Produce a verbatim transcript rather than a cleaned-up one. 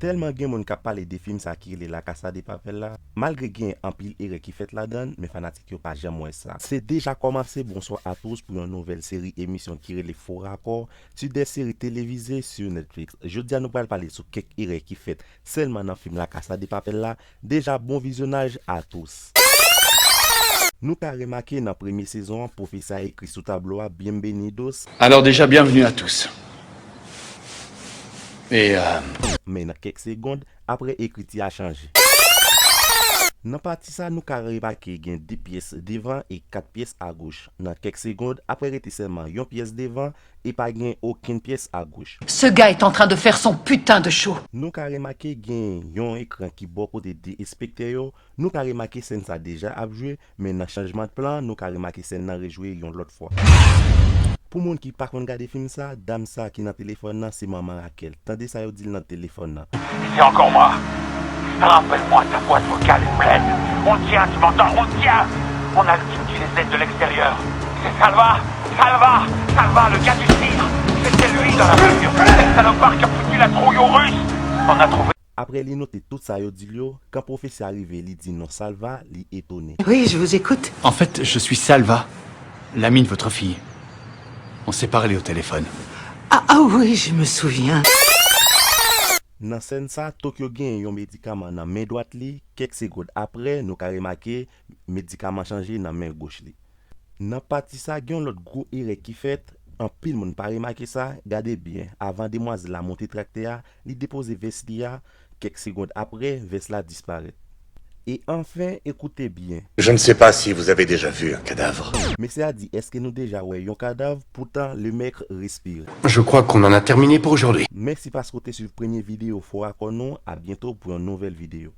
Tèlman gen moun k ap pale de fim sa ki rele La Casa de Papel la, malgre gen anpil erè ki fèt ladan l, men fanatik yo pa janm wè sa. Se deja kòmanse, bonsoir à tous pou yon nouvèl seri emisyon ki rele Fo Rakò, ti de seri televize sou Netflix. Jodi a nou pral pale sou kèk erè ki fèt sèlman nan fim La Casa de Papel la. Deja bon vizyonaj à tous. Nou ka remake nan premye sezon an, pwofesè a ekri sou tablo a Bienvenidos. Alors déjà, bienvenue à tous. Et euh, Men nan kèk segond, apre ekriti a chanje. Nan pati sa, nou ka remake gen de pyès devan e kat pyès agoch. Nan kèk segond, apre rete sèlman yon pyès devan e pa gen okenn pyès agoch. Ce gars est en train de faire son putain de show. Nou ka remake gen yon ekran ki bò kote de enspektè yo. Nou ka remake sèn sa deja ap jwe, men nan chanjman de plan, nou ka remake sèn nan rejwe yon lòt fwa. Pou moun ki pa konn gade fim sa, dam sa ki nan telefòn nan se manman Raquel. Tande sa yo di l nan telefòn nan. C'est encore moi. Rappelle-moi ta boîte vocale, Emblem. On tient, tu m'entends? On tient. On a le type qui les aide de l'extérieur. C'est Salva. Salva. Salva, le gars du cidre. C'était lui dans la voiture. Cette salopard qui a foutu la trouille aux Russes. On a trouvé Apre li note tout sa yo di l yo, kan pwofesè a rive li di non Salva, li etone. Oui, je vous écoute. En fait, je suis Salva, l'ami de votre fille. On s'est parlé au téléphone. Ah, ah oui, je me souviens. Nan sèn sa, Tokyo gen yon medikaman nan men dwat li, kèk segond apre, nou ka remake medikaman chanje nan men goch li. Nan pati sa, gen yon lòt gwo erè ki fèt, anpil moun pa remake sa, gade byen, avan demwazèl la monte traktè a, li depoze vès li a, kèk segond apre, vès la disparèt. E anfen, ekoute byen. Je ne sais pas si vous avez déjà vu un cadavre. Mesye a di, èske nou deja wè yon kadav? Poutan, Lemèk respire. Je crois qu'on en a terminé pour aujourd'hui. Mèsi paske w te swiv premye videyo Fo Rakò nou. A byento pou yon nouvèl videyo.